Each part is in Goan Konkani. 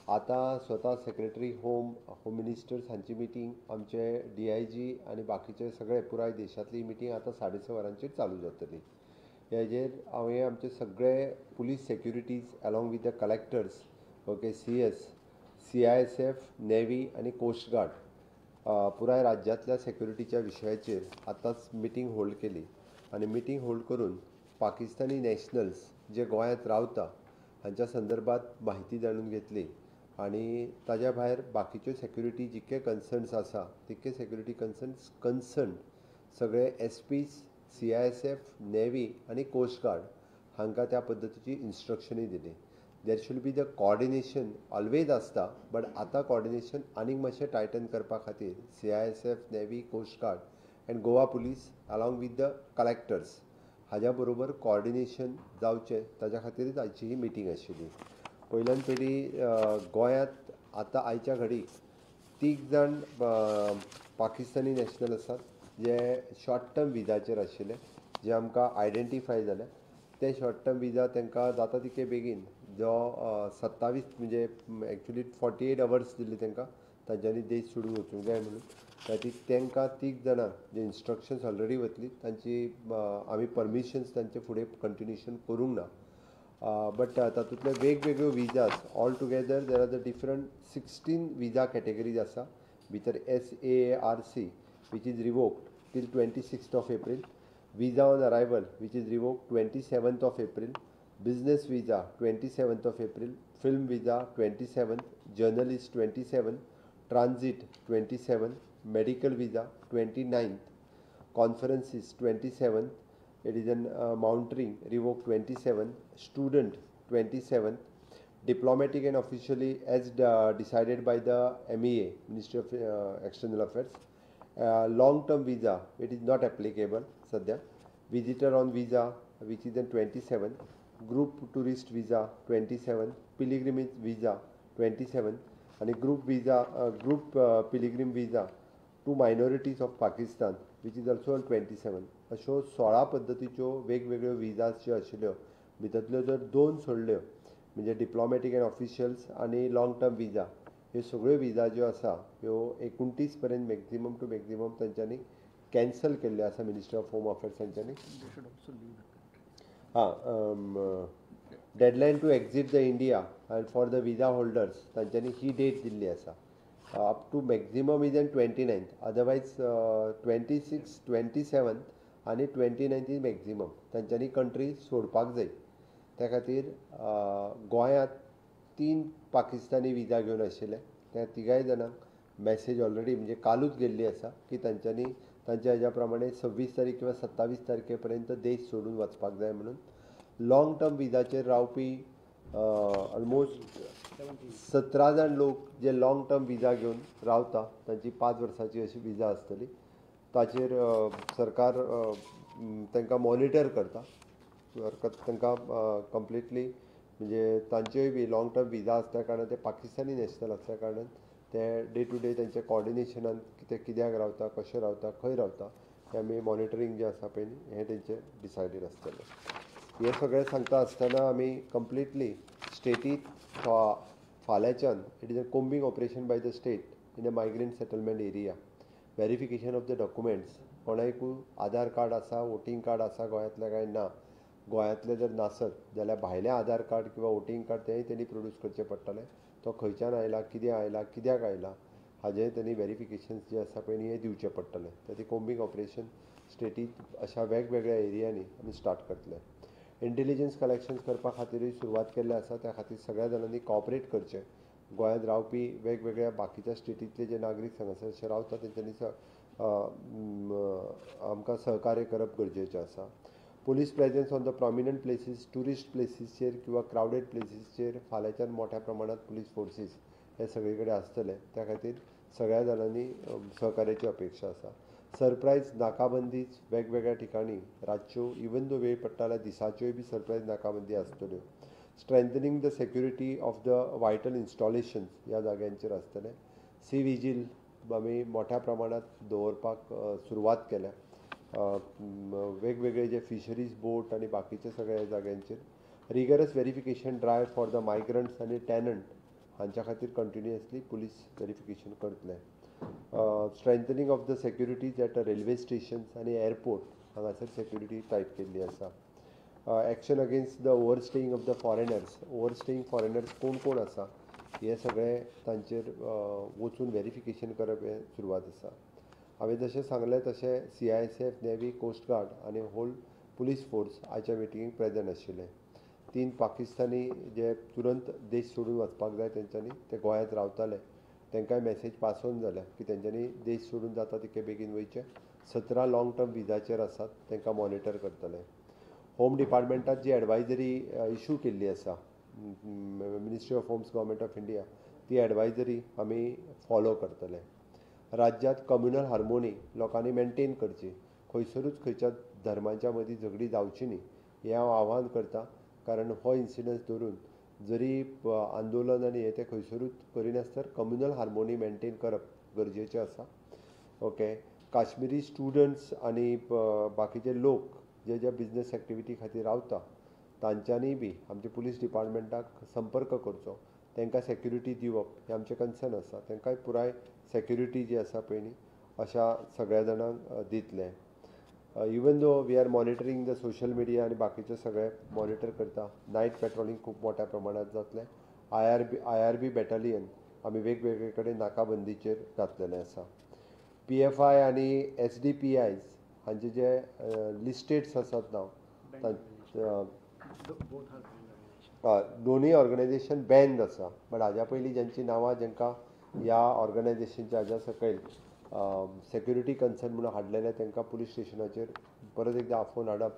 आतां स्वता सेक्रेटरी होम होम मिनिस्टर्स हांची मिटींग, आमचे DIG आनी बाकीचे सगळे पुराय देशांतली मिटींग आतां 6:30 वरांचेर चालू जातली. हेजेर हांवें आमचे सगळे police securities along with the collectors, okay, CS, CISF, navy आनी कोस्ट गार्ड पुराय राज्यांतल्या सेक्युरिटीच्या विशयाचेर आतांच मिटींग होल्ड केली आनी मिटींग होल्ड करून पाकिस्तानी नॅशनल्स जे गोंयांत रावता हांच्या संदर्भात म्हायती जाणून घेतली आनी ताज्या भायर बाकीच्यो सेक्युरिटी जितके कन्सर्न्स आसा तितके सेक्युरिटी कन्सर्न सगळे SPs, CISF, navy आनी कोस्ट गार्ड हांकां त्या पद्दतीची इन्स्ट्रक्शनूय दिली. There should be the coordination always आसता, बट आतां कॉर्डिनेशन आनीक मातशें टायटन करपा खातीर CISF, navy, coast guard and Goa police along with the collectors हाज्या बरोबर कॉर्डिनेशन जावचें ताज्या खातीरच आयची ही मिटींग आशिल्ली. पयल्यान पयलीं गोंयांत आतां आयच्या घडीक 3 जाण पाकिस्तानी नॅशनल आसात जे शॉर्ट टर्म विजाचेर आशिल्ले, जे आमकां आयडेंटिफाय जाले. ते शॉर्ट टर्म विजा तांकां जाता तितके बेगीन जो 27 म्हणजे एक्चुली 48 अवर्स दिल्ले तांकां, तांच्यांनी देश सोडून वचूंक जाय म्हणून. खातीर तांकां 3 जाणांक जे इन्स्ट्रक्शन्स ऑलरेडी वतली तांची आमी परमिशन्स तांचे फुडें कंटिन्युएशन करूंक ना. बट तातूंतले वेगवेगळ्यो visas all together there are the different 16 visa categories आसा. भितर SAARC which is revoked till 26th of April, visa on arrival which is revoked 27th of April, business visa 27th of April, film visa 27th, journalist 27th, transit 27th, medical visa 29th, conferences 27th, it is an mountaineering revoked 27th, student 27th, diplomatic and officially as decided by the MEA, Ministry of External Affairs. Long term visa it is not applicable sadhya, visitor on visa which is on 27th, group tourist visa 27th, pilgrimage visa 27th and group visa group pilgrim visa to minorities of Pakistan which is also on 27th. अश्यो 16 पद्दतीच्यो वेगवेगळ्यो विजास ज्यो आशिल्ल्यो भितरल्यो जर 2 सोडल्यो म्हणजे डिप्लॉमॅटीक एंड ऑफिशियल्स आनी लॉंग टर्म विजा, ह्यो सगळ्यो विजा ज्यो आसा ह्यो 29 पर्यंत मॅक्झिमम टू मॅक्झिमम तांच्यांनी कॅन्सल केल्ल्यो आसा मिनिस्ट्री ऑफ होम अफेर्स हांच्यांनी. हां, deadline to exit the India and for the visa holders तांच्यांनी ही डेट दिल्ली आसा. Up to maximum is on 29th, otherwise 26, 27th आनी 29th is maximum तांच्यांनी कंट्री सोडपाक जाय. त्या खातीर गोंयांत 3 पाकिस्तानी विजा घेवन आशिल्ले त्या तिगाय जाणांक मॅसेज ऑलरेडी म्हणजे कालूच गेल्ली आसा की तांच्यांनी तांच्या हेज्या प्रमाणे 26 तारीख किंवा 27 तारखे पर्यंत देश सोडून वचपाक जाय म्हणून. लॉंग टर्म विजाचेर रावपी ऑलमोस्ट 17 जाण लोक जे लॉंग टर्म विजा घेवन रावता तांची 5 वर्सांची अशी विजा आसतली, ताचेर सरकार तांकां मॉनिटर करता. तांकां कंप्लिटली म्हणजे तांच्योय बी लॉंग टर्म विजा आसल्या कारणान ते पाकिस्तानी नॅशनल आसल्या कारणान ते डे टू डे तांच्या कॉर्डिनेशनान ते कित्याक रावता, कशें रावता, खंय रावता हें आमी मॉनिटरींग जें आसा पळय न्ही हें तेंचें डिसायडीड आसतलें. हें सगळें सांगता आसतना आमी completely स्टेटीत फाल्यांच्यान it is a combing operation by the state in a migrant settlement area, verification of the documents, कोणाकूय आधार कार्ड आसा, वोटींग कार्ड आसा गोंयांतल्या काय ना, गोंयांतलें जर नासत जाल्यार भायलें आधार कार्ड किंवा वोटींग कार्ड तेंय तेणी प्रोड्यूस करचें पडटलें. तो खंयच्यान आयला, कितें आयला, कित्याक आयला हाजें तेणी वेरिफिकेशन्स जें आसा पळय न्ही हें दिवचें पडटलें. तर ती कोम्बींग ऑपरेशन स्टेटींत अशा वेगवेगळ्या एरियांनी आमी स्टार्ट करतले. इंटेलिजन्स कलेक्शन्स करपा खातीरूय सुरवात केल्ली आसा, त्या खातीर सगळ्या जाणांनी कॉपरेट करचें. गोंयांत रावपी वेगवेगळ्या बाकीच्या स्टेटींतले जे नागरीक हांगासर रावता तेंच्यांनी आमकां सहकार्य करप गरजेचें आसा. Police presence on the prominent places, tourist प्लेसीसचेर किंवा क्रावडेड प्लेसीसचेर फाल्यांच्यान मोठ्या प्रमाणात पुलीस फोर्सीस हे सगळे कडेन आसतले, त्या खातीर सगळ्या जाणांनी सहकार्याची अपेक्षा आसा. सरप्रायज नाकाबंदीच वेगवेगळ्या ठिकाणी रातच्यो इवन दो वेळ पडटा जाल्यार दिसाच्योय बी सरप्रायज नाकाबंदी आसतल्यो. Strengthening the security of the vital installations ह्या जाग्यांचेर आसतलें. सी विजील आमी मोठ्या प्रमाणात दवरपाक सुरवात केल्या. वेगवेगळे जे फिशरीज बोट आनी बाकीचे सगळ्या जाग्यांचेर. Rigorous verification drive for the migrants आनी टॅनंट हांच्या खातीर कंटिन्युअसली पुलीस वेरिफिकेशन करतले. Strengthening of the securities at railway stations आनी एअरपोर्ट हांगासर सेक्युरिटी टायट केल्ली आसा. Action against the overstaying of the foreigners, overstaying foreigners कोण कोण आसा हे सगळे तांचेर वचून वेरिफिकेशन करप हें सुरवात आसा. हांवें जशें सांगलें तशें CISF, navy, coast guard आनी होल पुलीस फोर्स आयच्या मिटिंगेक प्रेजंट आशिल्ले. 3 पाकिस्तानी जे तुरंत देश सोडून वचपाक जाय तेंच्यांनी, ते गोंयांत रावताले, तांकांय मॅसेज पास ऑन जाल्या की तेंच्यांनी देश सोडून जाता तितके बेगीन वयचें. 17 लॉंग टर्म विजाचेर आसात, तांकां मॉनिटर करतले. होम डिपार्टमेंटात जी एडवायजरी इशू केल्ली आसा ministry of homes government of India, ती एडवायजरी आमी फॉलो करतले. राज्यांत कम्युनल हार्मोनी लोकांनी मेनटेन करची, खंयसरूच खंयच्या धर्मांच्या मदीं झगडी जावची न्ही हें हांव आव्हान करता. कारण हो इन्सिडन्स धरून जरी आंदोलन आनी हें तें खंयसरूच करिनासतना कम्युनल हार्मोनी मेनटेन करप गरजेचें आसा. ओके, काश्मिरी स्टुडंट्स आनी बाकीचे लोक जे जे बिजनेस एक्टिविटी खातीर रावता तांच्यांनी बी आमच्या पुलीस डिपार्टमेंटाक संपर्क करचो, तांकां सेक्युरिटी दिवप हें आमचें कन्सर्न आसा. तांकांय पुराय सेक्युरिटी जी आसा पळय न्ही अशा सगळ्या जाणांक दितले. Even though we are monitoring the social media आनी बाकीचे सगळे मॉनिटर करता, नायट पेट्रोलिंग खूब मोठ्या प्रमाणात जातलें. I R B battalion आमी वेगवेगळे कडेन नाकाबंदीचेर घातलेलें आसा. PFI आनी SDPIs हांचे जे लिस्टेड्स आसात नांव, दोनूय ऑर्गनायझेशन बॅन्ड आसा, बट हाज्या पयलीं ज्यांची नांवां जांकां ह्या ऑर्गनायझेशनच्या हाज्या सकयल सेक्युरिटी कन्सर्न म्हणून हाडलेले तांकां पुलीस स्टेशनाचेर परत एकदां आफोवन हाडप,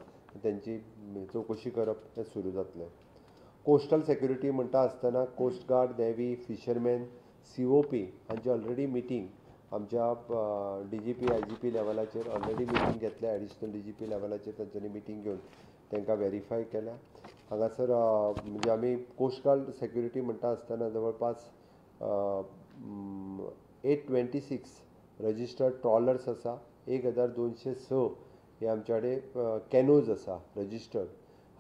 तेंची चवकशी करप हें सुरू जातलें. कोस्टल सेक्युरिटी म्हणटा आसतना coast guard, navy, fisherman, COP हांची ऑलरेडी मिटींग आमच्या DGP, IGP लेवलाचेर ऑलरेडी मिटींग घेतल्या. एडिशनल DGP लेवलाचेर तांच्यांनी मिटींग घेवन तांकां वेरीफाय केल्या. हांगासर म्हणजे आमी कोस्ट गार्ड सेक्युरिटी म्हणटा आसतना जवळपास 826 रजिस्टर्ड ट्रॉलर्स आसा, 1206 हे आमच्या कडेन कॅनोज आसा रजिस्टर्ड.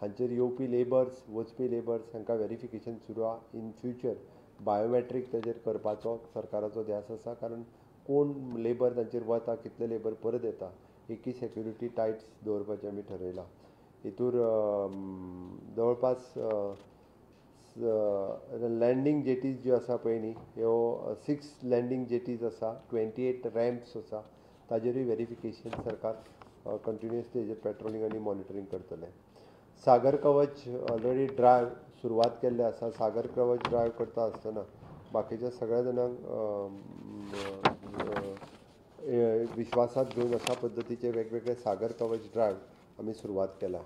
हांचेर येवपी लेबर्स, वचपी लेबर्स हांकां वेरिफिकेशन सुरू आहा. इन फ्युचर बायोमॅट्रीक ताजेर करपाचो सरकाराचो ध्यास आसा, कारण कोण लेबर तांचेर वता, कितले लेबर परत येता, एकी सेक्युरिटी टायट दवरपाचें आमी ठरयलां. हितूर जवळपास लँडींग जेटीज ज्यो आसा पळय न्ही ह्यो 6 लँडींग जेटीज आसा, 28 रॅम्प्स आसा, ताजेरूय वेरिफिकेशन सरकार कंटिन्युअसली हेजेर पेट्रोलिंग आनी मॉनिटरींग करतले. सागर कवच ऑलरेडी ड्रायव्ह सुरवात केल्ले आसा. सागर कवच ड्रायव्ह करता आसतना बाकीच्या सगळ्या जाणांक विश्वासात घेवन अशा पद्दतीचे वेगवेगळे सागर कवच ड्रायव्ह आमी सुरवात केला.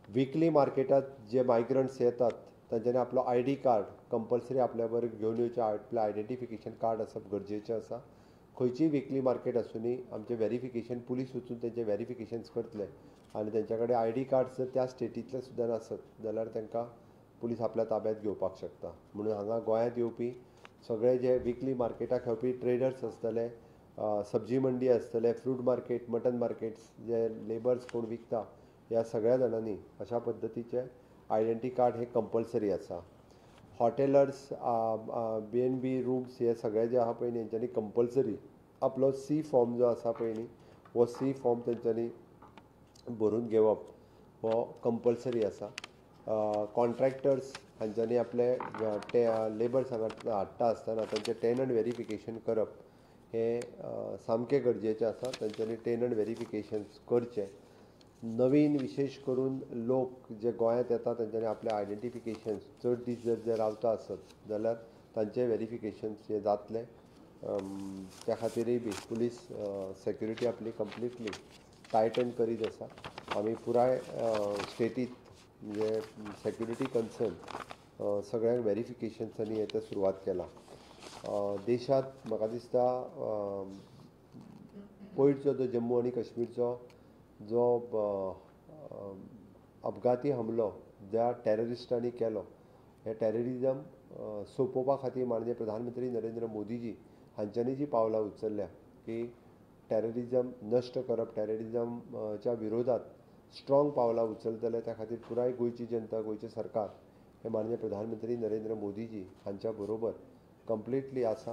विकली मार्केटात जे मायग्रंट्स येतात तांच्यांनी आपलो ID card compulsory आपल्या बरोबर घेवन येवचें, आपलें आयडेंटिफिकेशन कार्ड आसप गरजेचें आसा. खंयचीय विकली मार्केट आसुनी आमचें वेरिफिकेशन पुलीस वचून तेंचें वेरिफिकेशन्स करतले आनी तेंच्या कडेन ID card जर त्या स्टेटींतले सुद्दां नासत जाल्यार तांकां पुलीस आपल्या ताब्यांत घेवपाक शकता. म्हणून हांगा गोंयांत येवपी सगळे जे विकली मार्केटाक येवपी ट्रेडर्स आसतले, सब्जी मंडी आसतले, फ्रूट मार्केट, मटन मार्केट्स, जे लेबर्स कोण विकता ह्या सगळ्या जाणांनी अशा पद्दतीचे आयडेंटी कार्ड हे कंपल्सरी आसा. हॉटेलर्स, BNB rooms हे सगळे जे आहा पळय न्ही हेंच्यांनी कंपल्सरी आपलो सी फॉर्म जो आसा पळय न्ही हो सी फॉर्म तेंच्यांनी भरून घेवप हो कंपल्सरी आसा. कॉन्ट्रॅक्टर्स हांच्यांनी आपले लेबर्स हांगा हाडटा आसतना तांचें टेनंट वेरिफिकेशन करप हें सामकें गरजेचें आसा. तांच्यांनी टेनंट वेरिफिकेशन करचें. नवीन विशेश करून लोक जे गोंयांत येता तांच्यांनी आपले आयडेंटिफिकेशन्स चड दीस जर जे रावता आसत जाल्यार तांचें वेरिफिकेशन्स हें जातलें. त्या खातीरय बी पुलीस सेक्युरिटी आपली कंप्लिटली टायटन करीत आसा. आमी पुराय स्टेटीत म्हणजे सेक्युरिटी कन्सर्न सगळ्यांक वेरिफिकेशन्स आनी हें तें सुरवात केलां. देशांत म्हाका दिसता पयरचो जो जम्मू आनी काश्मीरचो जो अपघाती हमलो ज्या टेररिस्टांनी केलो, हे टेररिजम सोंपोवपा खातीर माननीय प्रधानमंत्री नरेंद्र मोदीजी हांच्यांनी जी पावलां उचलल्या की टेररिजम नश्ट करप, टेररिजमच्या विरोधात स्ट्रॉंग पावलां उचलतले, त्या खातीर पुराय गोंयची जनता, गोंयचें सरकार हे माननीय प्रधानमंत्री नरेंद्र मोदीजी हांच्या बरोबर कंप्लिटली आसा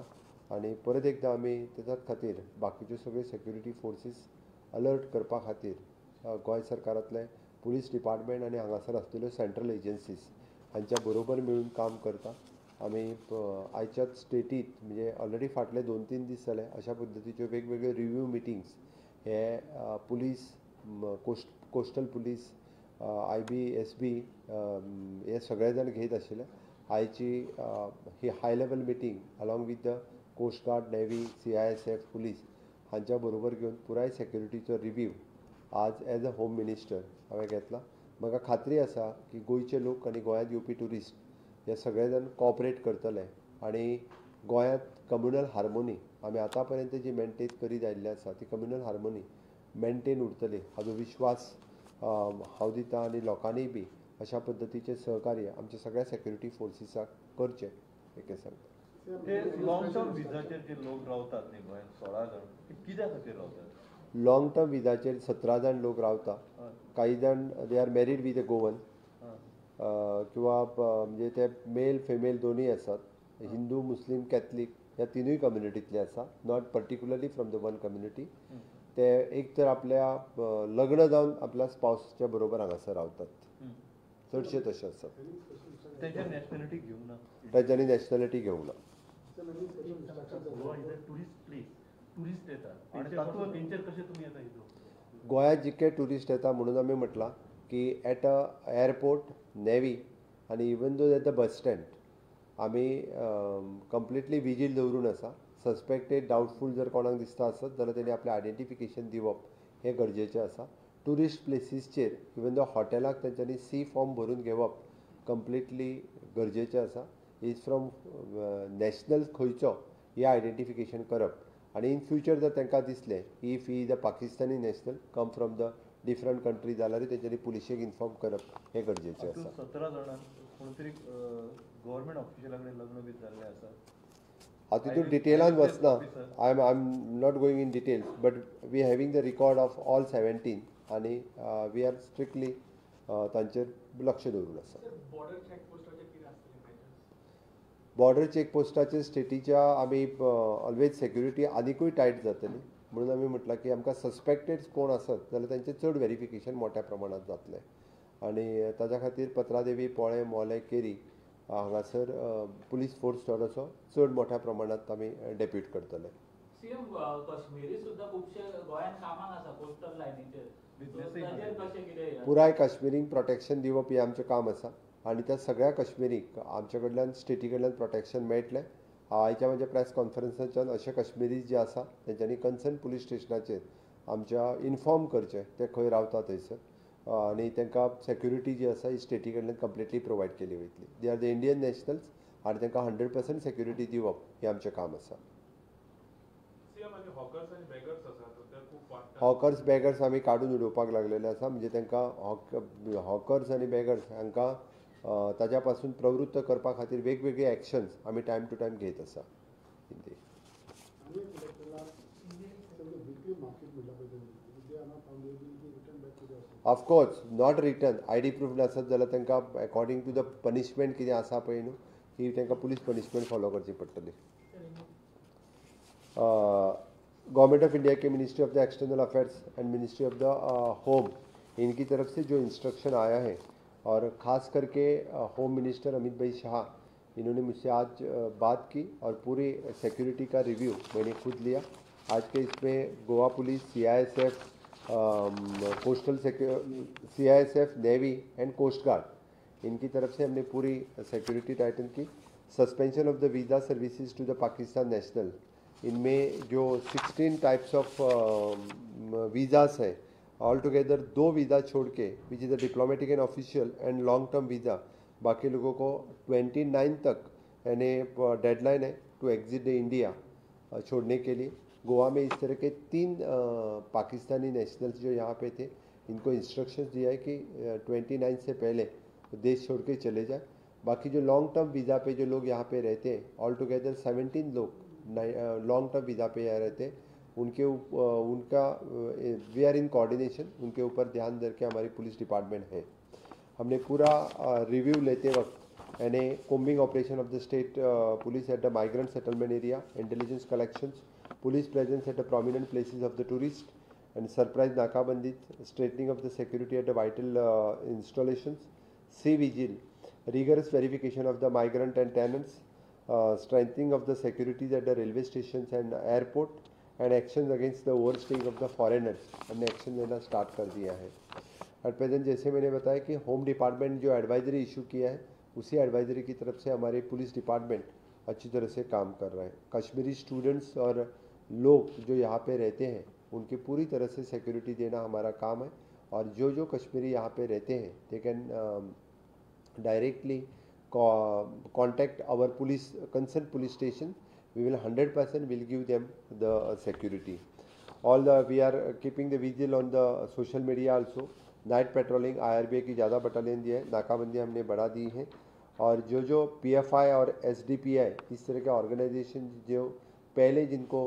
आनी परत एकदां आमी तेच्याच खातीर बाकीच्यो सगळ्यो सेक्युरिटी फोर्सीस अलर्ट करपा खातीर गोंय सरकारांतले पुलीस डिपार्टमेंट आनी हांगासर आसलेल्यो सेंट्रल एजन्सीज हांच्या बरोबर मेळून काम करता. आमी आयच्याच स्टेटीत म्हणजे ऑलरेडी फाटले 2-3 दीस जाले अशा पद्दतीच्यो वेगवेगळ्यो रिव्यू मिटिंग्स हे police, coastal police, IB, SB हे सगळे जाण घेत आशिल्ले. आयची ही high level meeting along with the coast guard, navy, CISF, police हांच्या बरोबर घेवन पुराय सेक्युरिटीचो रिव्यू आज एज अ होम मिनिस्टर हांवें घेतला. म्हाका खात्री आसा की गोंयचे लोक आनी गोंयांत येवपी ट्युरिस्ट हे सगळे जाण कॉपरेट करतले आनी गोंयांत कम्युनल हार्मोनी आमी आतां पर्यंत जी मेनटेन करीत आयिल्ली आसा ती कम्युनल हार्मोनी मेनटेन उरतली हाजो विश्वास हांव दिता आनी लोकांनीय बी अशा पद्दतीचें सहकार्य आमच्या सगळ्या सेक्युरिटी फोर्सीसाक करचें हें सांगता. ते लॉंग टर्म विजाचेर जे लोक रावतात न्ही गोंयांत 16 जाण, ते कित्या खातीर रावतात? लॉंग टर्म विजाचेर 17 जाण लोक रावता. काही जाण they are married with a Goan किंवा म्हणजे ते मेल फिमेल दोनूय आसात. हिंदू, मुस्लीम, कॅथलीक ह्या तिनूय कम्युनिटींतले आसा, not particularly from the one community. ते एक तर आपल्या लग्न जावन आपल्या स्पावसच्या बरोबर हांगासर रावतात, चडशे तशे आसात. तेंच्यांनी नॅशनॅलिटी घेवंक ना, तांच्यांनी नॅशनॅलिटी घेवंक ना. टुरिस्ट प्लेस, टुरिस्ट येतात आणि तातूंत तेंचेर कशें तुमी आतां गोंयांत जितके ट्युरिस्ट येता म्हणून आमी म्हटलां की एट अ एअरपोर्ट, नेवी आनी even though at the bus stand आमी कंप्लिटली विजील दवरून आसा. सस्पेक्टेड, डावटफूल जर कोणाक दिसता आसत जाल्यार तेणी आपलें आयडेंटिफिकेशन दिवप हें गरजेचें आसा. ट्युरिस्ट प्लेसीसचेर इवन दो हॉटेलाक तेंच्यांनी सी फॉर्म भरून घेवप कंप्लिटली गरजेचें आसा. Is from national खंयचो हें आयडेंटिफिकेशन करप आनी इन फ्युचर जर तांकां दिसलें if he is a Pakistani national come from the different country जाल्यारूय तेंच्यांनी पुलिशेक इन्फॉर्म करप हें गरजेचें आसा. 17 जाणांक कोण तरी गव्हर्मेंट ऑफिशियला कडेन लग्न बी जाल्लें आसा. हांव तितून डिटेलान वचना, I am not going in details, but we having the record of all 17 आनी we are strictly तांचेर लक्ष दवरून आसा. बॉर्डर चॅकपोस्टाचेर स्टेटीच्या आमी ऑलवेज सेक्युरिटी आनिकूय टायट जातली म्हणून आमी म्हटलां की आमकां सस्पेक्टेड कोण आसत जाल्यार तांचें चड वेरिफिकेशन मोठ्या प्रमाणांत जातलें आनी ताच्या खातीर पत्रादेवी, पोळें, मोलें, केरी हांगासर पुलीस फोर्स थोडोसो चड मोठ्या प्रमाणांत आमी डेप्यूट करतले. सीएम, काश्मीरी सुद्दां खुबशे गोंयांत कामाक आसा कोस्टल लायनीचेर, ताचेर कशें कितें? पुराय काश्मीरींक प्रोटेक्शन दिवप हें आमचें काम आसा आनी त्या सगळ्या काश्मीरींक आमचे कडल्यान, स्टेटी कडल्यान प्रोटेक्शन मेळटलें. आयच्या म्हज्या प्रेस कॉन्फरन्साच्यान अशे काश्मीरी जे आसा तेंच्यांनी कन्सर्न पुलीस स्टेशनाचेर आमच्या इन्फॉर्म करचें ते खंय रावता थंयसर आनी तांकां सेक्युरिटी जी आसा ही स्टेटी कडल्यान कंप्लिटली प्रोवायड केली वयतली. They are the Indian nationals आनी तांकां 100% सेक्युरिटी दिवप हें आमचें काम आसा. हॉकर्स, बेगर्स आमी काडून उडोवपाक लागलेले आसा. म्हणजे तांकां हॉकर्स आनी बेगर्स हांकां ताज्या पासून प्रवृत्त करपा खातीर वेगवेगळे एक्शन्स आमी टायम टू टायम घेत आसा. Of course not return, ID proof नासत जाल्यार तांकां अकॉर्डिंग टू the punishment कितें आसा पळय न्हू ही तांकां पुलीस पनिशमेंट फॉलो करची पडटली. Government of India K ministry of the external affairs and ministry of the home इनकी तरफ से जो इंस्ट्रक्शन आया है और ख़ास करके होम मिनिस्टर अमित भाई शाह, इन्होंने मुझसे आज बात की और पूरी सिक्योरिटी का रिव्यू मैंने खुद लिया। आज के इसमें Goa police, CISF, coastal CISF, navy and coast guard, इनकी तरफ से हमने पूरी सिक्योरिटी टाइटन की। Suspension of the visa services to the Pakistan national, इनमें जो 16 टाइप्स ऑफ वीज़ास है, ऑल टुगेदर 2 वीज़ा छोड़ के which is a diplomatic and official and long term visa, बाकी लोगों को 29 तक यानी डेडलाइन है टू एग्जिट the India छोड़ने के लिए। गोवा में इस तरह के 3 पाकिस्तानी नेशनल्स जो यहाँ पे थे, इनको इंस्ट्रक्शंस दिया है कि 29 से पहले देश छोड़ के चले जाए। बाकी जो लॉन्ग टर्म वीज़ा पे जो लोग यहाँ पे रहते हैं, ऑल टुगेदर 17 लोग लॉन्ग टर्म वीज़ा पे यहाँ रहते हैं, उनके उनका we are in coordination, उनके ऊपर ध्यान दे के हमारी पुलिस डिपार्टमेंट है। हमने पूरा रिव्यू लेते वक्त and a combing operation of the state police at the migrant settlement area, intelligence collections, police presence at the prominent places of the tourist and surprise nakabandi, straightening of the security at the vital installations, sea vigil, rigorous verification of the migrant and tenants, strengthening of the securities at the railway stations and airport, and actions against the overstaying of the foreigners. हमने एक्शन लेना स्टार्ट कर दिया है। एट प्रेजेंट जैसे मैंने बताया कि होम डिपार्टमेंट जो एडवाइजरी इशू किया है उसी एडवाइजरी की तरफ से हमारे पुलिस डिपार्टमेंट अच्छी तरह से काम कर रहा है। कश्मीरी स्टूडेंट्स और लोग जो यहाँ पे रहते हैं उनकी पूरी तरह से सिक्योरिटी देना हमारा काम है और जो जो कश्मीरी यहाँ पे रहते हैं they can directly contact our police concern police station. We will 100% will give them the security. All the we are keeping the vigil on the social media also. Night patrolling IRBA की ज़्यादा बटालियन दी है, नाकाबंदी हमने बढ़ा दी है और जो जो PFI और SDPI इस तरह के ऑर्गेनाइजेशन जो पहले जिनको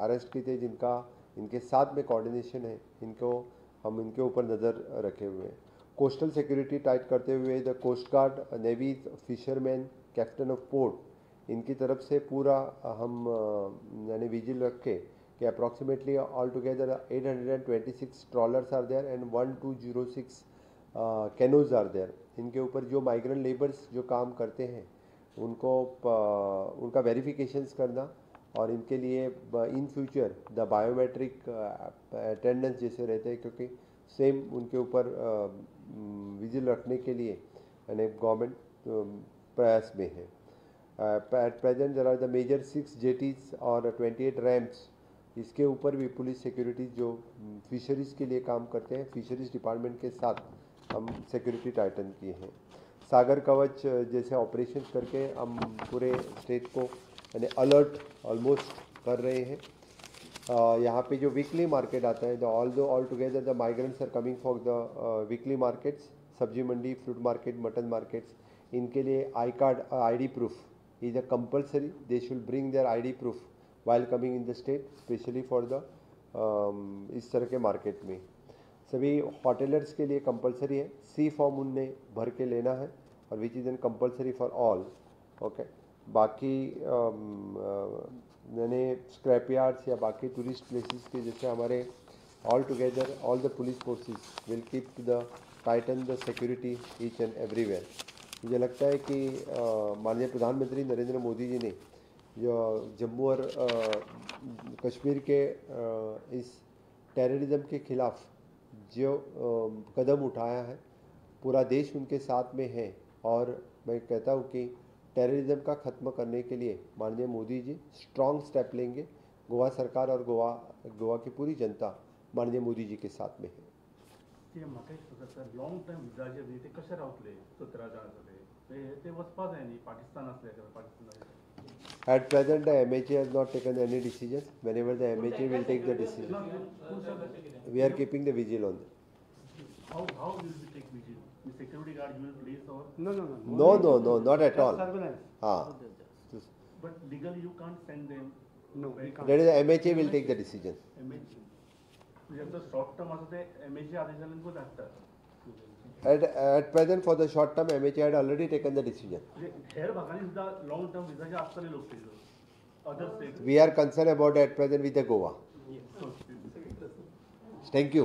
अरेस्ट किए थे, जिनका इनके साथ में कोऑर्डिनेशन है, इनको हम इनके ऊपर नज़र रखे हुए हैं। कोस्टल सिक्योरिटी टाइट करते हुए the coast guard, navy, fisherman, captain of port, इनकी तरफ से पूरा हम यानी विजिल रख के कि approximately all together 826 trawlers are there and 1206 canoes are there. इनके ऊपर जो माइग्रेंट लेबर्स जो काम करते हैं उनको उनका वेरिफिकेशंस करना और इनके लिए in future the biometric attendance जैसे रहते हैं, क्योंकि सेम उनके ऊपर विजिल रखने के लिए यानी गवर्नमेंट प्रयास में है। At present there are the major 6 jetties Aur 28 ramps, इसके ऊपर भी पुलिस सिक्योरिटी जो फिशरीज़ के लिए काम करते हैं फिशरीज़ डिपार्टमेंट के साथ हम सिक्योरिटी टाइटन किए हैं। सागर कवच जैसे ऑपरेशन करके हम पूरे स्टेट को यानी अलर्ट ऑलमोस्ट कर रहे हैं। यहाँ पे जो वीकली मार्केट आता है the all together the migrants are coming for the weekly markets, सब्जी मंडी, फ्रूट मार्केट, मटन मार्केट्स, इनके लिए I card ID proof is a compulsory. They should bring their ID proof while coming in the state, specially for the इस तरह के मार्केट में। सभी होटलर्स के लिए कंपलसरी है, सी फॉर्म उनने भर के लेना है और which is an compulsory for all. Okay, बाकी मैंने स्क्रैप यार्ड्स या बाकी टूरिस्ट प्लेसेस के जैसे हमारे all together all the police forces will keep the tighten the security each and everywhere. मुझे लगता है कि माननीय प्रधानमंत्री नरेंद्र मोदी जी ने जो जम्मू और कश्मीर के इस टेररिज्म के ख़िलाफ़ जो कदम उठाया है, पूरा देश उनके साथ में है और मैं कहता हूँ कि टेररिज्म का ख़त्म करने के लिए माननीय मोदी जी स्ट्रॉन्ग स्टेप लेंगे। गोवा सरकार और गोवा की पूरी जनता माननीय मोदी जी के साथ में है। म्हाका एक सर लॉंग टर्म विजाचेर न्ही ते कशे रावतले 17 जाण आसा ते वचपा जाय न्ही पाकिस्तान आसले Pakistan. At present, the MHA has not taken any decision. Whenever the MHA will take the decision, we are keeping the vigil on them. How will you take vigil? The security guard you will place or? No, no, no. No, no, no, not at all. Surveillance. Ah. But legally you can't send them. No, we can't. That is the MHA will take the decision. MHA. म्हणजे शॉर्ट टर्म आसा ते MHA आदेशान धाडटात. At present for the short term MHA had already taken the decision. हेर भागांनी सुद्धा लॉंग टर्म विजाचे आसतले लोक ते other state. We are concerned about at present with the Goa. Thank you.